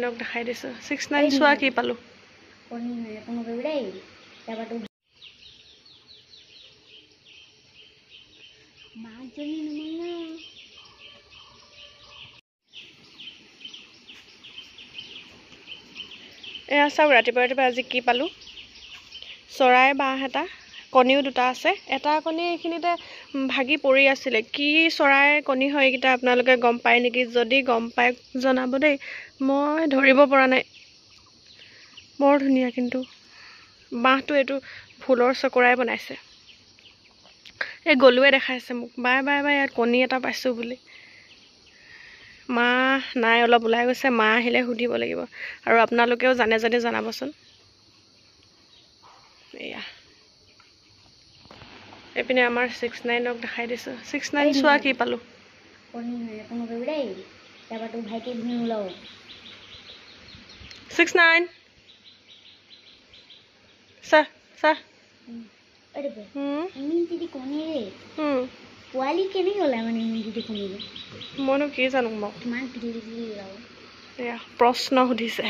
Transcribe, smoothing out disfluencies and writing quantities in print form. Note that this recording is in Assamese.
নাইনক দেখাই দিছোঁ। 6 9, চোৱা কি পালোঁ। কণী হয়, একো নকৰিবি দেই। তাৰপৰা তোৰ মাকজনী নমনা। এয়া চাওক, ৰাতিপুৱা ৰাতিপুৱা আজি কি পালোঁ। চৰাই বাঁহ এটা, কণীও দুটা আছে। এটা কণী এইখিনিতে ভাগি পৰি আছিলে। কি চৰাই কণী হয় এইকেইটা, আপোনালোকে গম পায় নেকি? যদি গম পায় জনাব দেই, মই ধৰিব পৰা নাই। বৰ ধুনীয়া কিন্তু বাঁহটো। এইটো ফুলৰ চকৰাই বনাইছে। এই গলুৱে দেখাইছে মোক, বাই বাই বাই, ইয়াত কণী এটা পাইছোঁ বুলি। মা নাই, অলপ ওলাই গৈছে। মা আহিলে সুধিব লাগিব। আৰু আপোনালোকেও জানে যদি জনাবচোন। এয়া এইপিনে আমাৰ 6 9ক দেখাই দিছোঁ। 6 9, চোৱা কি পালোঁ। কণী হয়, একো নকৰিবি দেই। তাৰপৰা তোৰ ভাইটি ভূমি ওলাব। 6 9, চা চা। এইটো ইমান যদি কণী ৰে, পোৱালি কেনেকৈ ওলায়? মানে ইমান যদি কণী? মইনো কি জানো বাৰু। কিমান পিটিলি পিটিলি ওলাব। এয়া প্ৰশ্ন সুধিছে।